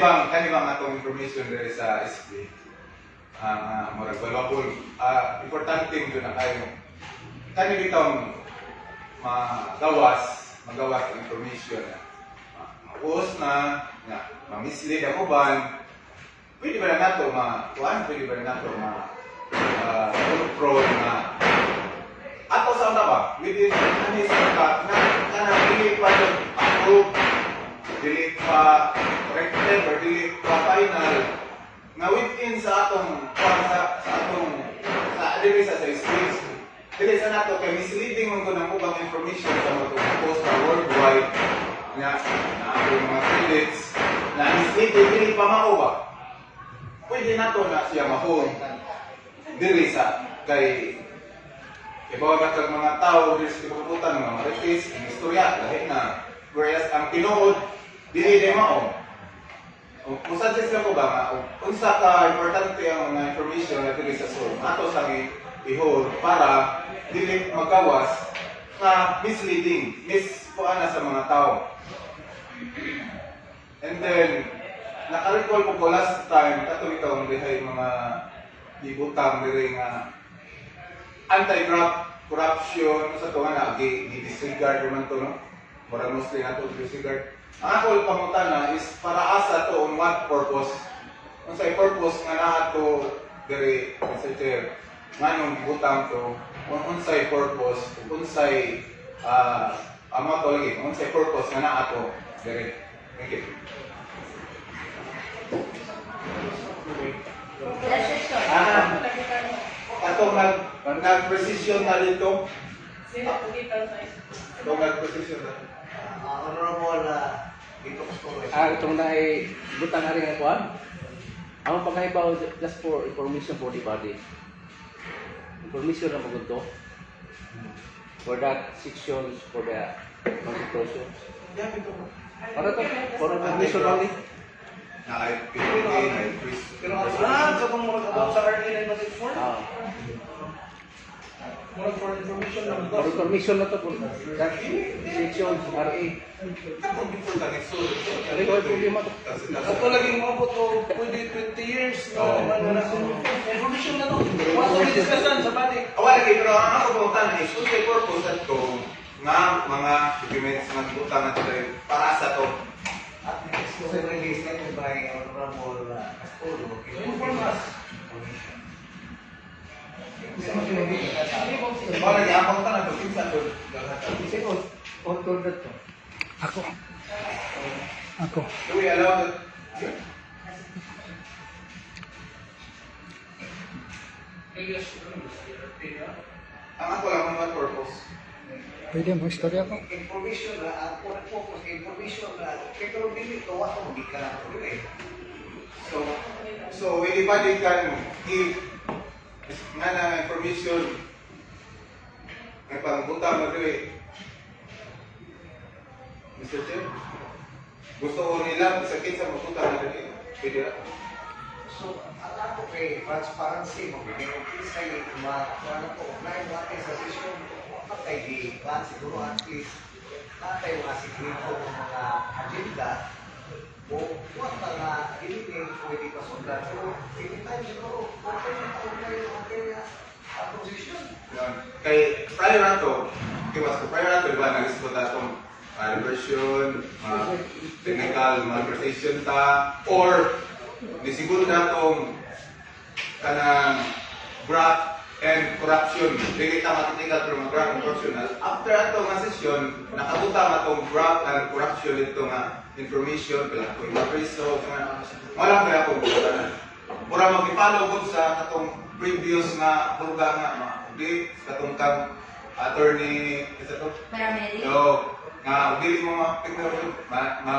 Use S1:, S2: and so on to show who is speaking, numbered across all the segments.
S1: Bang kani bang atong information diri sa SB, murag valuable, importante mo na kayo kani bitong magawas ang information na ma-post na nga ma-mislead ang uban. Pwede ba na nato ma kuan, pwede ba na nato ma control na ato sa una ba within ani sa ka na kana dili pa jud approve, dili pa corrected or dili pa final, nga within sa atong kuan, sa atong sa dili sa space, dili sa nato, kay misleading man ko ng ubang information sa mga post na worldwide nga na ato mga credits na misleading, dili pa mao ba, pwede nato na siya ma-hold diri sa kay ibaw na kag mga tao diri sa tibuok, mga marites ang istorya lahi na, whereas ang tinuod dili di mao. Kung suggest lang ko ba nga unsa ka importante ang mga information na diri sa Zoom ato sang i-hold para dili magawas nga misleading, miskuan na sa mga tao. And then naka-recall ko last time kato ikaw ang dihay mga gibutang diri nga anti-graft, corruption sa to nga na gi disregard man to, no? Murag mostly nato disregard. Ang ako pangutana is para asa to, on what purpose, unsay purpose nga naa to diri, Mr. Chair, nganong gibutang to, unsay purpose, unsay amo to lagi, unsay purpose nga naa to diri? Thank you.
S2: Ah,
S1: Katong nag precision na dito. Katong nag precision na.
S3: Honorable Vito Castro.
S2: Ah, itong na ay butang ari nga kuan. Ang pagkahibaw, just for information for the body. Information na magunto. For that sections for the constitution. Para to, for information only.
S1: Na ay PPT, na ay quiz.
S4: Ah, katong murag about sa RA 9184?
S2: Ah,
S4: Murag for information lang
S2: for information na to for that sections RA.
S1: Katong before ka next.
S2: Ari ko problema to.
S4: Ato lagi moabot og pwede 20 years na
S1: Oo.
S4: ano na. Information na to. Wa to discussion sa body.
S1: Awa lagi, pero ang ako pangutana is unsay purpose ato nga mga documents nga gibutang ato diri, para sa to?
S3: At exclusively stated by Honorable Castro.
S4: Inform us.
S3: Information.
S1: Mao lagi ang pangutana to, kinsa to?
S2: Kasi author na to.
S5: Ako. Ako.
S1: Do we allow that? Ang ako lang, what purpose?
S5: Pwede mo istorya ko.
S3: Information na, ang focus, information na, pero dili to, wa to magikan ako dili.
S1: So anybody can give nga na information may pangbutang na diri. Mr. Chair, gusto ko nila sa kinsa magbutang na diri. Pwede ra.
S3: So, ang ako kay transparency mo, kay kung kinsay ma, ano to, apply mo ate sa session, wa kay di ba siguro at least natay mga sikreto ng mga agenda o wa ka nga dili kay pwede pa sundan. So, anytime siguro, okay na taon kayo okay na atong session.
S1: Yun. Kay prior ato, kay was prior ato, di ba, nag-isip ta atong reversion, mga technical malversation ta, or di siguro na atong kanang graft and corruption. Dili ta ma-technical pero mga graft and corruption. After ato nga session, nakabutang atong graft and corruption dito nga information, pila ko yung preso, wala kaya akong butanan. Mura mag-follow gud sa katong previous nga purga nga mga di katong kang attorney isa to.
S6: Paramedic.
S1: So, nga dili mo ma ma, ma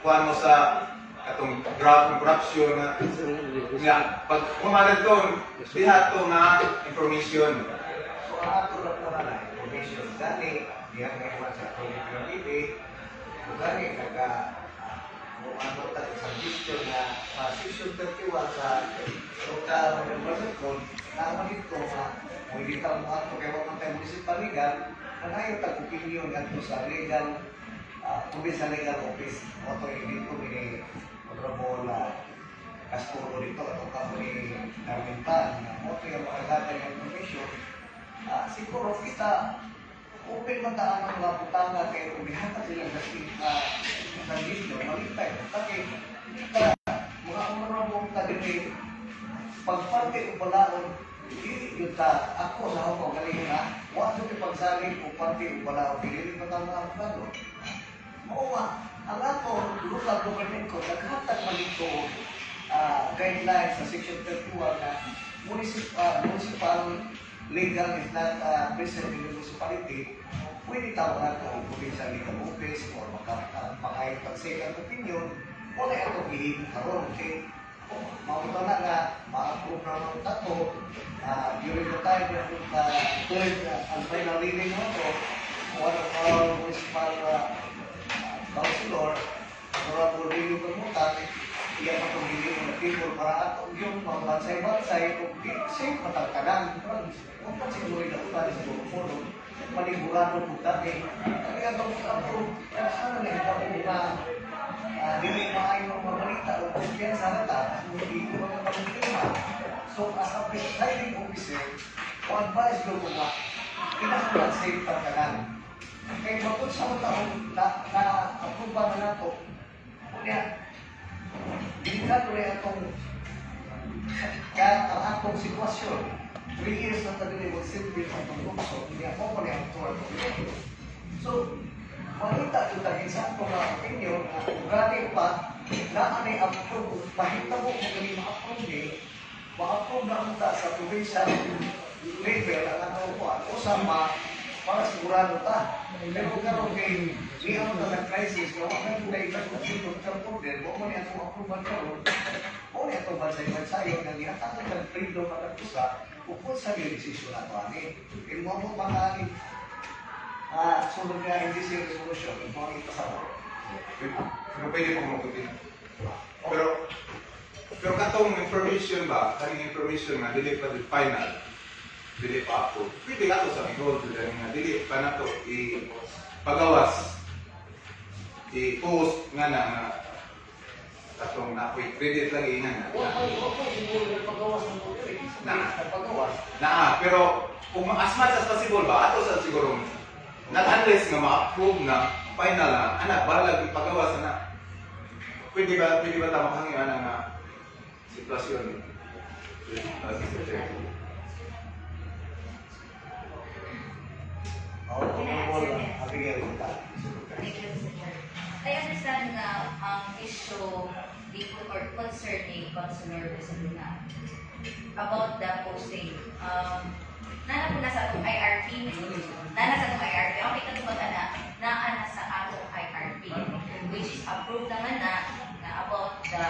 S1: kuan mo sa katong graft and corruption nga nga pag humanad to diha to nga information.
S3: So, ang ato lang naman na information, gani, diha nga sa Atty. Piramide, o gani, naga, kung ano ta suggestion na section 31 sa local government code, naman dito nga, kung hindi ta mo ato kay wa man tayo municipal legal, nangayo tag opinion ngadto sa legal, provincial legal office, o to dito ni Honorable Castro dito atong kamo ni Darwin Tan nga mo to yung mga gather ng information, siguro kita open man ta ang mga butanga kay kung gihatag sila sa sa malipay ta kay kita mga honorable ta diri pagparte og balaod, dili gyud ta, ako sa akong kaugalingon ha, wa jud pagsalig og parte og balaod, dili pa ta mga abogado. Mao nga ang ato local government code naghatag man dito og guidelines sa section 31 na municipal legal is not present in the municipality, pwede tawag nato og provincial legal office or maka pag second opinion. Wala atong gihimo karon kay mao na nga ma-approve na ng tato during the time of the third and final reading mo to, one of our municipal councilor, Honorable Rio Gamutan, iya pa itong gihimo na table para ato yung mga bansay-bansay kung di safe matagtanan. Huwag pa siguro yung utan siguro po, no? Manigurado po ta kay ang atong approve, sana na ito mga dili maayo ang mga balita o kumpiyansa na ta, hindi ko mga problema. So, as a presiding officer, o advice ko ko nga, kinahanglan safe tagtanan. Kay magkod sa mga taong na approve na nato, kunya, delikado rin atong kaya ang atong sitwasyon. 3 years na tayo magsilbi sa atong lungsod, hindi ako pa niya ang tour. So, makita ito tagin sa atong mga opinion na kung gani pa, na anay approve, mahitabo mo gani ma-approve ni, ma-approve na unta sa provincial level ang atong kuan, o sa ma, para sigurado ta. Pero karon kay niya ta sa crisis, nga wa man kay ka order, wa mo ni atong approval karon, mo ni atong bansay-bansayon nga gihatagan kag freedom ang usa ukod sa desisyon nato ani. Kay mo mo baka ani sunod nga NDC resolution, mo ang ipasabot.
S1: Pero pwede pa mabuti. Pero katong information ba, kaning information nga dili pa di final, dili pa ako. Pwede ka to sa i-hold nga dili pa nato i pagawas, i-post nga na nga katong na ako'y credit lagi nga na.
S3: Wa pa siguro nagpagawas ng order.
S1: Na.
S3: Nagpagawas.
S1: Naa, pero kung as much as possible ba, ato sa siguro, not unless nga ma-approve na, final na, anak, balag ipagawas na. Pwede ba tama kang ana nga sitwasyon? Mr. Chair.
S3: Oo, Honorable Abigail Buta.
S6: Thank you, Mr. Chair. I understand na ang issue dito or concerning Councilor Luna about the posting. Nana po na sa atong IRP. Nana sa atong IRP. Okay, katubag na naa na sa atong IRP, which is approved naman na, na about the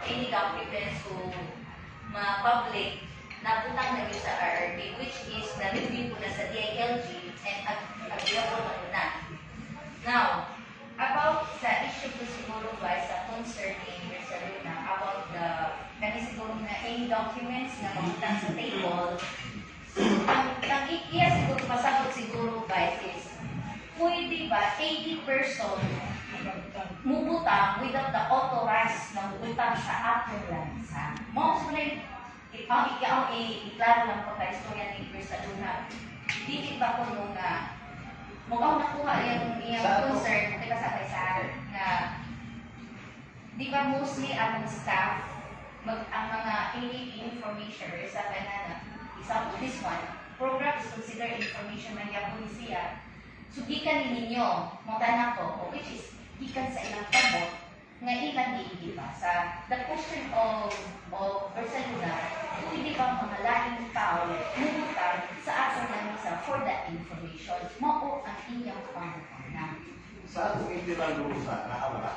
S6: any documents who ma-public nabutang na yun sa IRP, which is na-review po na sa DILG and agreeable na po na. Now, about sa issue ko siguro ba sa concerning Mr. Luna about the kani siguro na any documents na mabutang sa table, ang iya siguro pasabot siguro ba is pwede ba 80 person mubutang without the authorize na mubutang sa atong lansa? Mo so na ang ikaw iklaro lang pagka-istorya ni Mr. Luna. Dili ba ko nung nga mukhang nakuha yung iyang concern, di ba sa kaysa nga di ba mostly ang staff ang mga any information or sa kanana, example, this one program is considered information man gyapon ni siya, so gikan ni ninyo mo tanan ko o which is gikan sa ilang kamot nga ilang giibasa. The question of Barcelona, pwede ba mga laing tao mubutang sa atong lamisa for that information? Mao ang iyang pangutana.
S3: Sa atong internal rules na nakawala.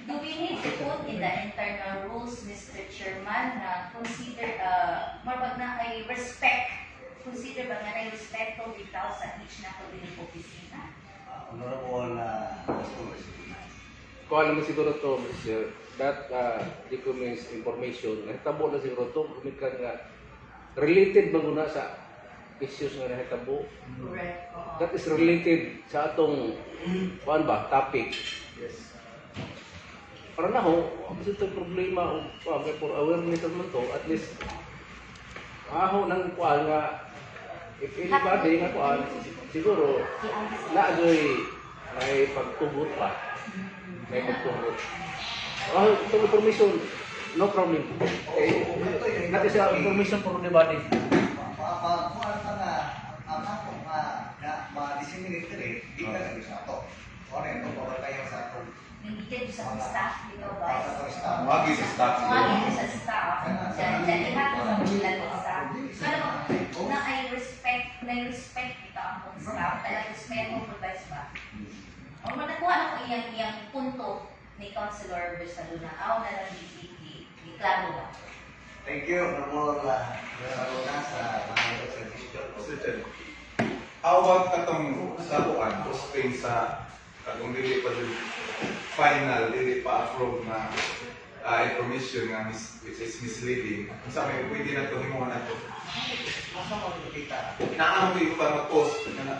S6: Do we need to put in the internal rules, Mr. Chairman, na consider, more pag na ay respect, consider ba nga na respeto bitaw sa each na ko din opisina?
S3: Honorable Castro.
S2: Kung alam mo siguro to, Mr. That documents information, nahitabo na siguro to, gumikan nga, related ba guna sa issues nga nahitabo
S6: Correct. Oo.
S2: that is related sa atong kuan ba topic.
S3: Yes.
S2: Para na ho, ang itong problema o kuan kay for awareness naman to, at least aho nang kuan nga if anybody nga kuan siguro na agoy may pagtugot pa. May pagtugot. Oh, itong information, no problem. Eh, that is information for everybody.
S3: Kuan pa nga, ang ako nga na ma-disseminate diri, di ka na sa ato. Ano ito, pabantayan sa atong
S6: Hindi kayo sa staff, ikaw ba?
S3: sa atong staff.
S1: Magi sa staff siguro.
S6: Tumagi sa staff. Sa ihat sa bilang ng staff. Pero na I respect ito ang akong staff. Talagang respeto ko guys ba? Ang nakuha na ko iyang iyang punto ni Councilor Bersaluna. Aw na lang di klaro ba?
S3: Thank you, Honorable Sarona, sa mga suggestion.
S1: Sir Chen, how about katong sa kuan, posting sa katong dili pa jud final, dili pa approve na information nga which is misleading. Unsa may pwede na to himuon nato?
S3: Asa mo kita?
S1: Naano ko yung pa mag-post na na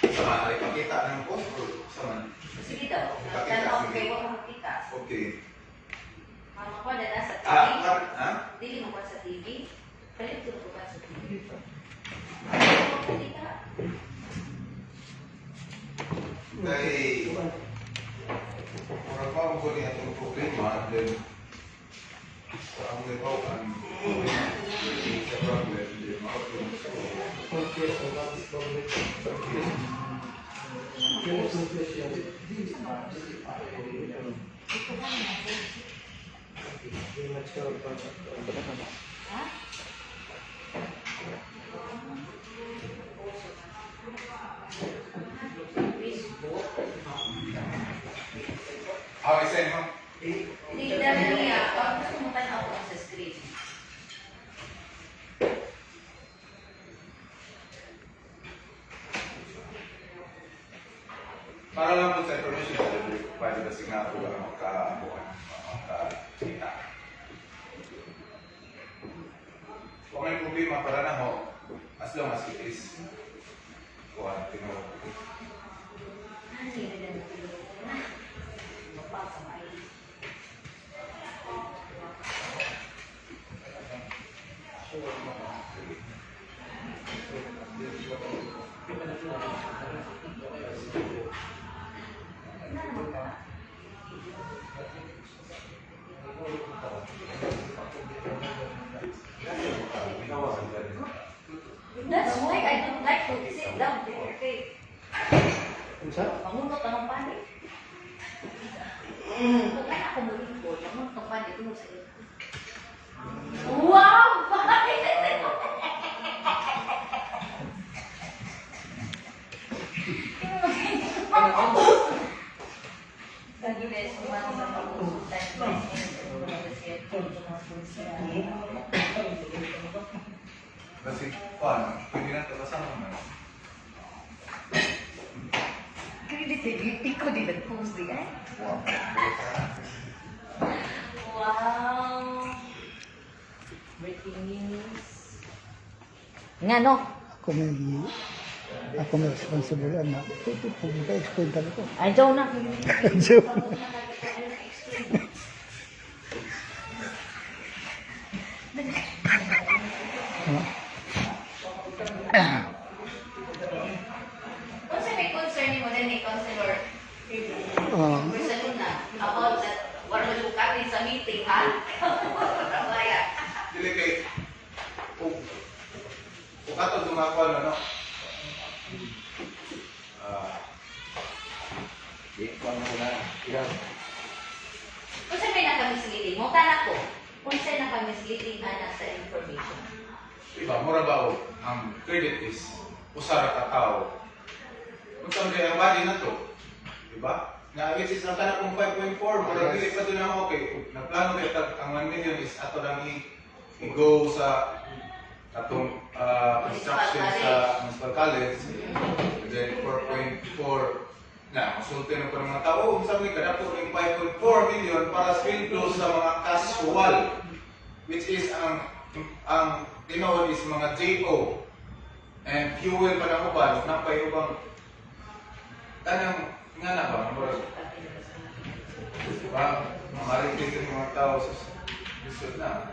S1: sa man ay pakita ng post or sa man?
S6: Sige daw.
S1: Pakita,
S6: Tanaw
S1: sige.
S6: kay wa mo makita.
S1: Okay.
S6: Ang ako na nasa TV.
S1: Ah, ha?
S6: Dili mo pa sa TV. Palit ko pa sa TV. Dili mo makita.
S1: Kay murag mao ko ni atong problema, then sa among ibaw ang problema sa problem then mao to.
S4: Okay, so that's problem.
S1: Okay.
S6: Ha? Facebook.
S1: Ah, i-send mo.
S6: Hindi na niya. Pag gusto mo tanaw ko sa screen.
S1: Para lang po sa information sa public, pwede ba nga po lang makabuhan, makakita. Kung may problema para na ho, as long as it is kuhan, tinuod.
S6: Ay, hindi na natulog ko na. Mapasa ba? That's why I don't like to sit down there. Okay.
S2: Unsa?
S6: Mangunot ang panit. Kung kaya ako mulingkod, mangunot ang panit, tungod sa iyo. Wow! Bakit? Kagiles, umano sa pag-usutan.
S1: Kasi, kuhan, pwede na ito kasama na.
S6: Credit ikaw din nag-post di eh.
S1: Wow.
S6: Wow! Breaking news. Nga no?
S5: Ako may responsible na. Pag-explain talaga ko.
S6: Ay, joke na.
S5: Joke.
S6: Unsa may concern nimo din ni Councilor
S5: Ah,
S6: Barcelona about that wala mo kami sa meeting ha? Baya.
S1: Dili kay, kung ato dumakuan, ano? Ah,
S2: Di kuan mo na. Yeah.
S6: Unsa may naka-misleading mo kana ko? Unsa naka-misleading ana sa information?
S1: Diba, mura ba o, ang credit is usa ra ka tawo. Unsa man ang body na to? Diba? Na which is ang kanang kung 5.4, mura dili pa doon ang okay. Nagplano kay tag ang 1 million is ato lang i-go sa atong construction sa Municipal College. And then 4.4 na konsulti na po ng mga tao, oh, unsa man kadako ning 5.4 million para sweldo sa mga casual, which is ang Ang tinuod is mga JO and fuel pa ng uban, napay ubang tanang nga na ba, murag ba, mamarites yung mga tao sa lisod na.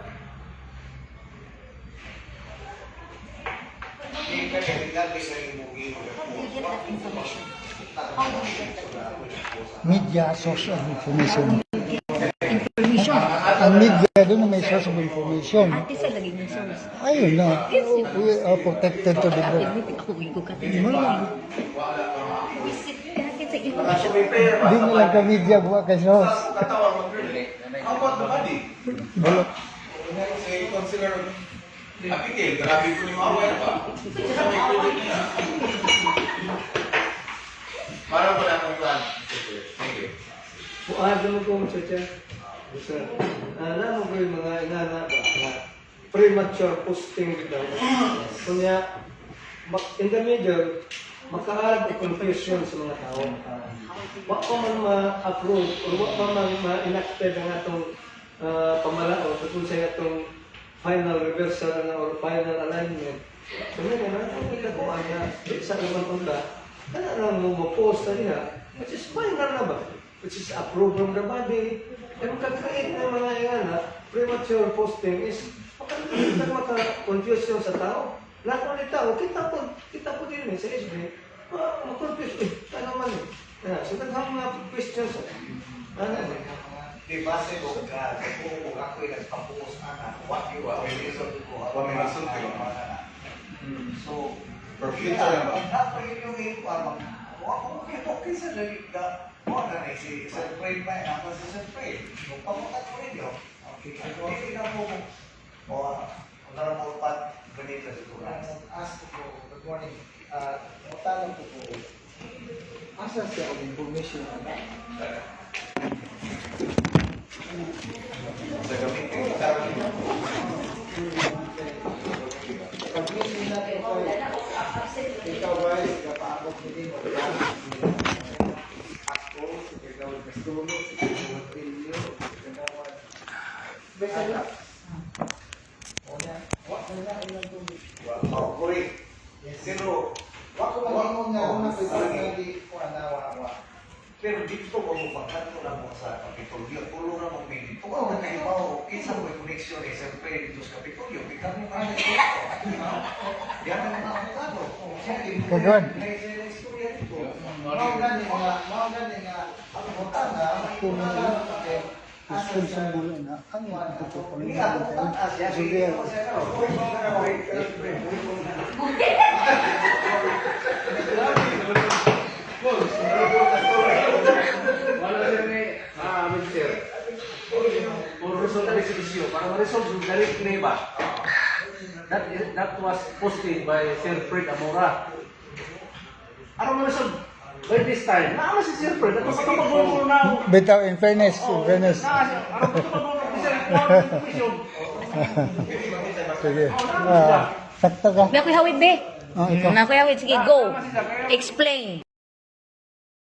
S3: Di ka niya, regardless sa imong
S6: How do you get that information? How do you get that information?
S5: Media source of information.
S6: Information.
S5: Ang media doon na may source of information.
S6: Ate sa lagi ng source.
S5: Ayun na. We are protected to the book.
S6: Admit ako ko ka.
S5: Wala.
S6: Visit ka sa information.
S5: Di mo lang ka media buwa kay source.
S1: Sa katawag mo, how about the body?
S5: Wala.
S1: Si Councilor Abigail, grabe po ni Mawel ba? Sa may credit niya. Para wala akong plan, Mr. Chair. Thank you.
S7: Buad naman ko, Mr. Chair. Sir, alam mo ko yung mga inana ba na premature posting bitaw. Kunya, in the middle, maka-add og confusion sa mga tao. Wa pa man ma-approve or wa pa man ma-enacted ang atong pamalaot o kung sa atong final reversal na or final alignment. So nga na, ang ikakuan na di sa naman unta, kana lang mo ma-post na diha, which is final na ba? Which is approved from the body. Kaya magka-create ng mga ingana, premature posting is maka-confusion sa tao. Not only tao, kita po din eh, sa SB, ma-confuse, eh, ano man eh. Ah, so, daghang mga questions. Ano eh.
S3: Di ba sa ko ka, kung ako'y nagpapuos ana, wa di wa may reason ko.
S1: Wa may reason ko.
S3: So,
S1: For future na ba?
S3: Dapat yun yung ikuan, wa ko okay sa dali ka. Mo na ni si Sir Fred ba, ako si Sir Fred. Kung pamutat ko ninyo, okay, dili na mo o Honorable Pat Benito siguro.
S8: Ask ko po, good morning. Mutanong ko po, asa siya og information ana?
S1: Sa gamitin, sa
S8: Pag-meeting na to kay ikaw ba, ikapaabot ni din mo, diba? Ako, si Kagawad Castulo, si Kagawad Trillo, si Kagawad Besala. Una, wa na ilang tubig.
S3: Oh, correct. Pero
S8: Wa ko mag-ingon nga una ko nga di ko ana wa wa.
S3: Pero dito ko mo pagkanto na mo sa Kapitolyo, tulo na mo dito. Kung oh, kahibaw, kinsa mo connection ni Sir Fred dito sa Kapitolyo, kay kami man sa Diyan ang mga abogado.
S5: Kagawad.
S3: Istorya dito.
S8: Mao gani nga ang butana,
S5: Kung
S8: kay
S5: Responsible na ang ito
S3: Hindi ako taas ya.
S5: Sige.
S3: Sige.
S2: Wala sir ni, Mr. Chair. For resolve this issue, para ma-resolve yung directly ba? That was posted by Sir Fred Amora. Ano ma-resolve? By this time, naa si Sir Fred, ato pa na.
S5: Bitaw, in fairness, in fairness.
S2: Naa siya, ano pa ito Sir, information.
S5: Sige. Ah, sakto ka.
S6: Be, ako'y hawid, be.
S5: Ah, ikaw.
S6: Ako'y hawid. Sige, go. Explain.